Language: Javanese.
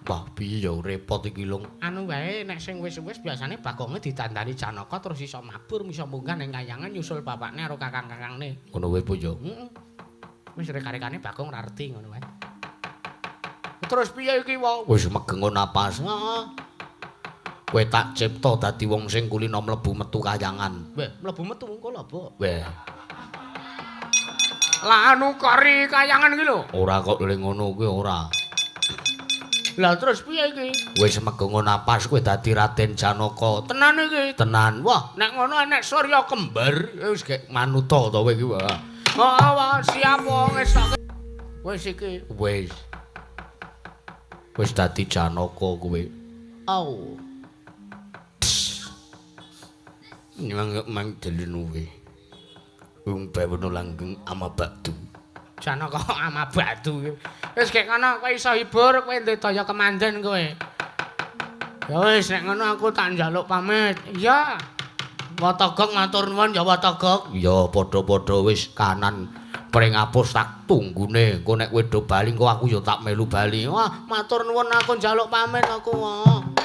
Wah, piye ya repot iki, Lung. Anu wae nek sing wis-wis biasane Bagonge ditandani Janaka terus iso mabur, iso munggah ning kayangan nyusul bapakne karo kakang-kakangne. Ngono wae po ya. Heeh. Wis reka-rekane Bagong ora reti ngono wae. Terus piye iki, Wo? Wis megengo napas. Heeh. Kowe tak cipta dadi wong sing kulina mlebu metu kayangan. Weh, mlebu metu mengko lho, Bu. Weh, Lah anu kori kayangan iki lho. Ora kok le ngono kuwi ora. Lah terus piye iki? Wis megengo napas kowe dadi Raden Janaka. Tenan iki. Tenan. Wah, nek ngono enek surya kembar. Wis gek manuta to kowe iki. Wah. Heeh, wah, siap wong wis tak. Wis iki. Wis. Wis dadi Janaka kowe. Au. Nyang mang delen kowe. Wong bawono langgeng ama bakdu. Janaka ama batu. Wis gek ngono kowe iso hibur, kowe ndek daya kemanden kowe. Ya wis nek ngono aku tak njaluk pamit. Iya. Watagok matur nuwun ya Watagok. Ya padha-padha wis kanan pring apus tak tunggune. Engko nek kowe do bali engko aku ya tak melu bali. Wah, matur nuwun aku njaluk pamit aku. Wah.